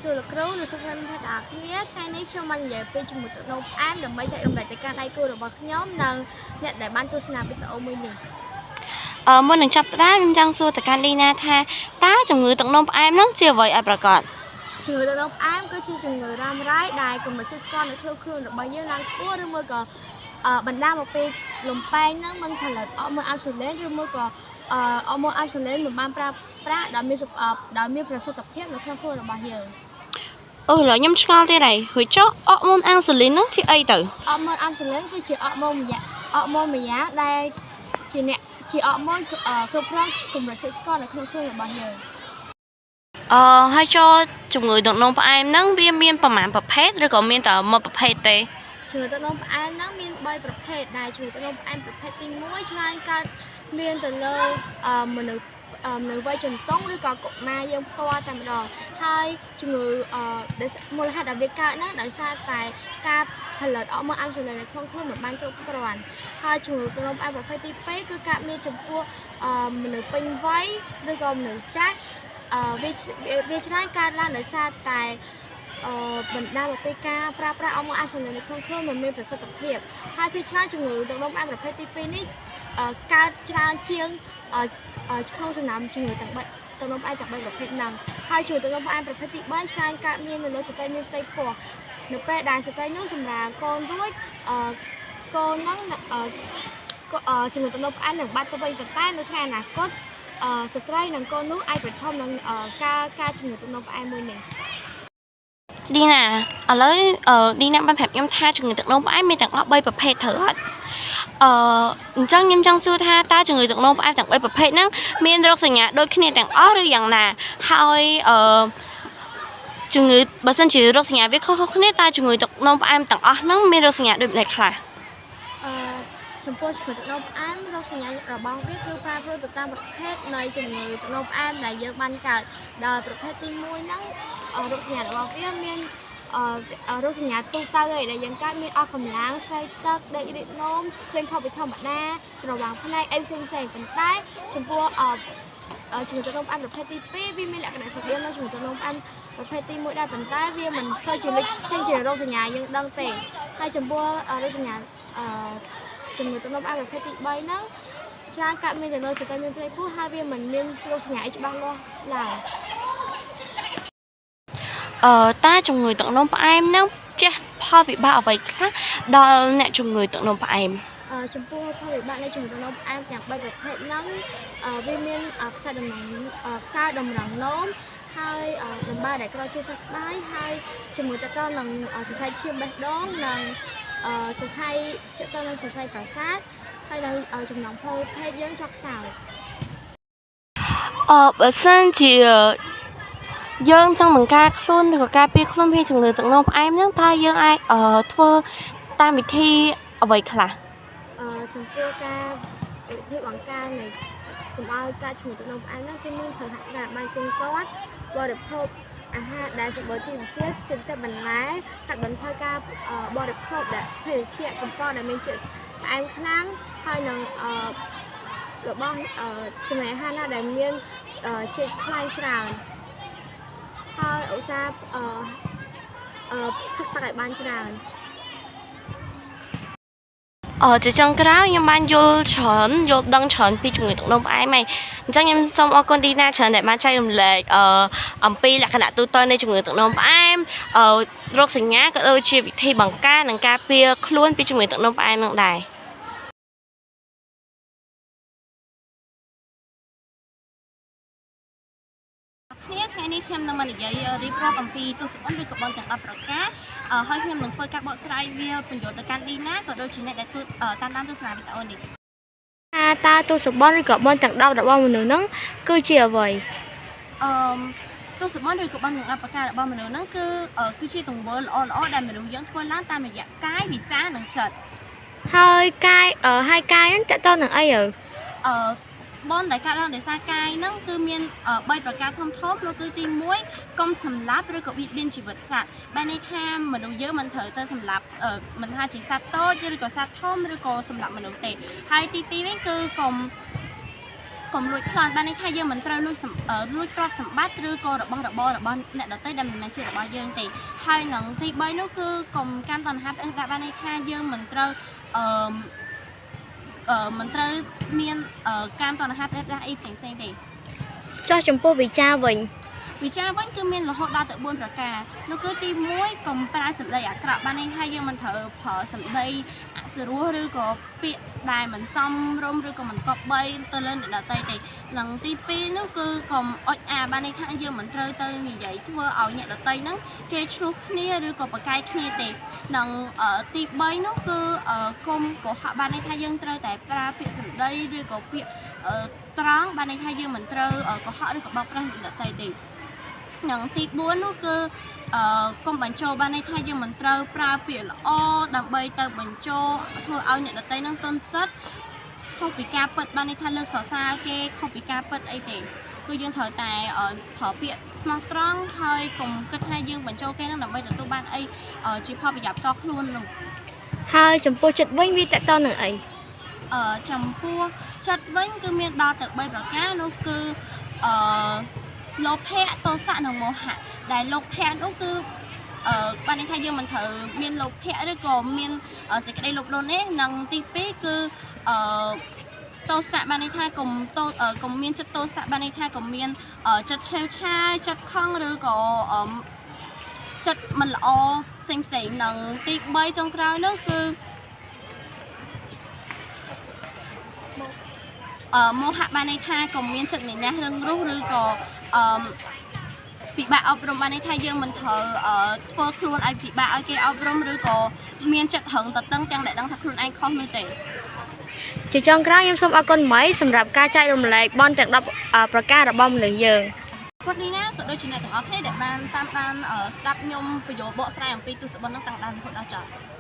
សួរលោកគ្រូនិងសួស្តីមិត្តភក្តិទាំងអស់គ្នាថ្ងៃនេះខ្ញុំមកនិយាយពីជំងឺទឹកនោមផ្អែមដើម្បីចែករំលែកទៅកាន់ដៃគូរបស់ខ្ញុំនិងអ្នកដែលបានទស្សនាវីដេអូមួយនេះ មុននឹងចាប់ផ្ដើមខ្ញុំចង់សួរទៅកាន់ឌីណាថាតើជំងឺទឹកនោមផ្អែមនោះជាអ្វីឲ្យប្រាកដ ជំងឺទឹកនោមផ្អែមគឺជាជំងឺរ៉ាំរ៉ៃដែលកម្រិតជាតិស្ករនៅក្នុងខ្លួនរបស់យើងឡើងខ្ពស់ឬមួយក៏បណ្ដាលមកពីលំពែងហ្នឹងមិនផលិតអរម៉ូនអាស៊ូលីនឬមួយក៏អរម៉ូនអាស៊ូលីនមិនបានប្រើប្រាស់ដោយមានប្រសិទ្ធភាពនៅក្នុងខ្លួនរបស់យើង អូឥឡូវខ្ញុំឆ្ងល់ទៀតហើយរួចចុះអរម៉ូនអាស៊ូលីនហ្នឹងជាអីទៅ អរម៉ូនអាស៊ូលីនគឺជាអរម៉ូនម្យ៉ាងអរម៉ូនម្យ៉ាងដែលជាអ្នកជាអរម៉ូនគ្រប់គ្រងកម្រិតជាតិស្ករនៅក្នុងខ្លួនរបស់យើង អឺហើយចូលជំងឺទឹកនោមផ្អែមហ្នឹងវាមានប្រមាណប្រភេទឬក៏មានតែមួយប្រភេទទេ ជំងឺទឹកនោមផ្អែមហ្នឹងមាន3ប្រភេទដែលជំងឺទឹកនោមផ្អែមប្រភេទទី1ច្រើនកើតមានទៅលើមនុស្សមនុស្សវ័យជំទង់ឬក៏កុមារយើងផ្ទាល់តែម្ដងហើយជំងឺមូលហេតុដែលវាកើតហ្នឹងដោយសារតែការផលិតអរម៉ូនអាស៊ូលីននៅក្នុងខ្លួនមិនបានគ្រប់គ្រាន់ហើយជំងឺទឹកនោមផ្អែមប្រភេទទី2គឺកើតមានចំពោះមនុស្សពេញវ័យឬក៏មនុស្សចាស់វាច្រើនកើតឡើងដោយសារតែបណ្ដាលមកពីការប្រើប្រាស់អរម៉ូនអាស៊ូលីននៅក្នុងខ្លួនមិនមានប្រសិទ្ធភាពហើយភាគច្រើនជំងឺទឹកនោមផ្អែមប្រភេទទី2នេះកើតច្រើនជាងក្នុងចំណោមជំងឺទាំង3ទឹកនោមផ្អែមទាំង3ប្រភេទហ្នឹងហើយជំងឺទឹកនោមផ្អែមប្រភេទទី3ច្រើនកើតមាននៅលើស្ត្រីមានផ្ទៃពោះនៅពេលដែលស្ត្រីនោះសម្រាលកូនរួចកូនហ្នឹងជំងឺទឹកនោមផ្អែមនឹងបាត់ទៅវិញប៉ុន្តែនៅថ្ងៃអនាគតស្ត្រីនិងកូននោះអាចប្រឈមនឹងការជំងឺទឹកនោមផ្អែមមួយនេះ ឌីណាឥឡូវឌីណាបានប្រាប់ខ្ញុំថាជំងឺទឹកនោមផ្អែមមានទាំងអស់3ប្រភេទត្រូវអត់អឺអញ្ចឹងខ្ញុំចង់សួរថាតើជំងឺទឹកនោមផ្អែមទាំង3ប្រភេទហ្នឹងមានរោគសញ្ញាដូចគ្នាទាំងអស់ឬយ៉ាងណាហើយអឺជំងឺបើសិនជារោគសញ្ញាវាខុសៗគ្នាតើជំងឺទឹកនោមផ្អែមទាំងអស់ហ្នឹងមានរោគសញ្ញាដូចម្តេចខ្លះ អឺចំពោះជំងឺទឹកនោមផ្អែមរោគសញ្ញារបស់វាគឺប្រែប្រួលទៅតាមប្រភេទនៃជំងឺទឹកនោមផ្អែមដែលយើងបានកើតដោយប្រភេទទី1ហ្នឹងរោគសញ្ញារបស់វាមានរោគសញ្ញាទូទៅឯដែលយើងកើតមានអស់កម្លាំងស្បែកទឹកដេករីកនោមឃ្លានខុសពីធម្មតាស្រវាំងភ្នែកអីផ្សេងផ្សេងប៉ុន្តែចំពោះជំងឺទឹកនោមផ្អែមប្រភេទទី2វាមានលក្ខណៈស្រដៀងនឹងជំងឺទឹកនោមផ្អែមប្រភេទទី1ដែរប៉ុន្តែវាមិនសូវជាលេចចេញជារោគសញ្ញាយើងដឹងទេហើយចំពោះរោគសញ្ញាជំងឺទឹកនោមផ្អែមប្រភេទទី3ហ្នឹងច្រើនកើតមានទៅលើស្ត្រីមានផ្ទៃពោះហើយវាមិនមានរោគសញ្ញាអីច្បាស់លាស់ឡើយ តើជំងឺទឹកនោមផ្អែមហ្នឹងជះផលវិបាកអ្វីខ្លះដល់អ្នកជំងឺទឹកនោមផ្អែម ចំពោះផលវិបាកនៃជំងឺទឹកនោមផ្អែមទាំង3ប្រភេទហ្នឹងវាមានខ្សែតម្រង់ខ្សែតម្រង់នោមហើយដំបៅដែលក្រជាសះស្បើយហើយជំងឺទឹកតនឹងសរសៃឈាមបេះដូងនិងសរសៃតទៅនឹងសរសៃប្រសាទហើយនៅចំណងផ្លូវភេទយើងចុះខ្សោយ បើសិនជាយើងចង់បង្ការខ្លួនឬក៏ការពារខ្លួនពីជំងឺទឹកនោមផ្អែមហ្នឹងតើយើងអាចធ្វើតាមវិធីអ្វីខ្លះ ចំពោះការវិធីបង្ការនៃកុំឲ្យកើតជំងឺទឹកនោមផ្អែមហ្នឹងគឺមានត្រូវហាត់ប្រាណបានទៀងទាត់បរិភោគអាហារដែលសម្បូរជីវជាតិជាពិសេសបន្លែកាត់បន្ថយការបរិភោគដែលភេសជ្ជៈកំប៉ុងដែលមានជាតិផ្អែមខ្លាំងហើយនឹងរបស់ចំណីអាហារណាដែលមានជាតិខ្លាញ់ច្រើនហើយឧស្សាហ៍ផឹកទឹកឲ្យបានច្រើន ជាចុងក្រោយខ្ញុំបានយល់ច្រើនយល់ដឹងច្រើនពីជំងឺទឹកនោមផ្អែមហើយអញ្ចឹងខ្ញុំសូមអរគុណឌីណាច្រើនដែលបានចែករំលែកអំពីលក្ខណៈទូទៅនៃជំងឺទឹកនោមផ្អែមរោគសញ្ញាក៏ដូចជាវិធីបង្ការនិងការពារខ្លួនពីជំងឺទឹកនោមផ្អែមនឹងដែរគ្នាថ្ងៃនេះខ្ញុំនឹងមកនិយាយរៀបរាប់អំពីទស្សនឬក៏បុណ្យទាំង10ប្រការហើយខ្ញុំនឹងធ្វើការបកស្រាយវាពន្យល់ទៅកាន់ឌីណាក៏ដូចជាអ្នកដែលធ្វើតាមដានទស្សនាវីដេអូនេះ ថាតើទស្សនឬក៏បុណ្យទាំង10របស់មនុស្សហ្នឹងគឺជាអ្វី អឺទស្សនឬក៏បុណ្យទាំង10ប្រការរបស់មនុស្សហ្នឹងគឺជាទង្វើល្អៗដែលមនុស្សយើងធ្វើឡើងតាមរយៈកាយវិចារនិងចិត្ត ហើយកាយហើយកាយហ្នឹងតើតនឹងអី អឺបុណ្យដែលកើតឡើងដោយសារកាយហ្នឹងគឺមាន3ប្រការធំធំនោះគឺទី1កុំសម្លាប់ឬក៏បៀតបៀនជីវិតសត្វបែរន័យថាមនុស្សយើងមិនត្រូវទៅសម្លាប់មិនថាជាសត្វតូចឬក៏សត្វធំឬក៏សម្លាប់មនុស្សទេហើយទី2វិញគឺកុំ កុំលួចប្លន់បានន័យថាយើងមិនត្រូវលួចសម្អឺលួចទ្រព្យសម្បត្តិឬក៏របស់របររបស់អ្នកដទៃដែលមិនមែនជារបស់យើងទេហើយនឹងទី3នោះគឺកុំកម្មតណ្ហាផ្ដេសផ្ដាស់បានន័យថាយើងមិនត្រូវអឺអឺមិនត្រូវមានកាមតណ្ហាផ្ដេសផ្ដាស់អីផ្សេងផ្សេងទេ ចុះចំពោះវិចារវិញ វិចារវិញគឺមានរហូតដល់ទៅ4ប្រការនោះគឺទី1កុំប្រើសម្ដីអាក្រក់បានន័យថាយើងមិនត្រូវប្រើសម្ដីអសុរោះឬក៏ពាក្យដែលមិនសមរម្យឬក៏មិនគប្បីទៅលើអ្នកដទៃទេនិងទី2នោះគឺកុំអុចអាបានន័យថាយើងមិនត្រូវទៅនិយាយធ្វើឲ្យអ្នកដទៃហ្នឹងគេឈ្លោះគ្នាឬក៏ប្រកែកគ្នាទេនិងទី3នោះគឺកុំកុហកបានន័យថាយើងត្រូវតែប្រើពាក្យសម្ដីឬក៏ពាក្យត្រង់បានន័យថាយើងមិនត្រូវកុហកឬក៏បោកប្រាស់អ្នកដទៃទេនិងទី4នោះគឺអឺកុំបញ្ចូលបានន័យថាយើងមិនត្រូវប្រើពាក្យល្អដើម្បីទៅបញ្ចូលធ្វើឲ្យអ្នកដទៃនឹងទន់ចិត្តខុសពីការពិតបានន័យថាលើកសរសើរគេខុសពីការពិតអីទេគឺយើងត្រូវតែប្រើពាក្យស្មោះត្រង់ហើយកុំគិតថាយើងបញ្ចូលគេនឹងដើម្បីទទួលបានអីជាផលប្រយោជន៍ផ្ទាល់ខ្លួននោះ ហើយចំពោះចិត្តវិញវាតកតនឹងអី ចំពោះចិត្តវិញគឺមានដល់ទៅ3ប្រការនោះគឺអឺលោភៈទោសៈនិងមោហៈដែលលោភៈនោះគឺអឺបានន័យថាយើងមិនត្រូវមានលោភៈឬក៏មានសេចក្តីលោភលន់ទេនិងទី2គឺអឺទោសៈបានន័យថាកុំទោកុំមានចិត្តទោសៈបានន័យថាកុំមានចិត្តឆេវឆាយចិត្តខឹងឬក៏ចិត្តមិនល្អផ្សេងផ្សេងនិងទី3ចុងក្រោយនោះគឺមោហៈបានន័យថាកុំមានចិត្តមានះរឹងរូសឬក៏អឺពិបាកអប់រំបានន័យថាយើងមិនត្រូវធ្វើខ្លួនឲ្យពិបាកឲ្យគេអប់រំឬក៏មានចិត្តរឹងតឹងទាំងដែលដឹងថាខ្លួនឯងខុសនោះទេ ជាចុងក្រោយខ្ញុំសូមអរគុណម៉ៃសម្រាប់ការចែករំលែកបនទាំង10ប្រការរបស់មនុស្សយើង គាត់នេះណាក៏ដូចជាអ្នកទាំងអស់គ្នាដែលបានតាមដានស្ដាប់ខ្ញុំបញ្យល់បកស្រាយអំពីទស្សនវិជ្ជានឹងតាំងដើមរហូតដល់ចប់។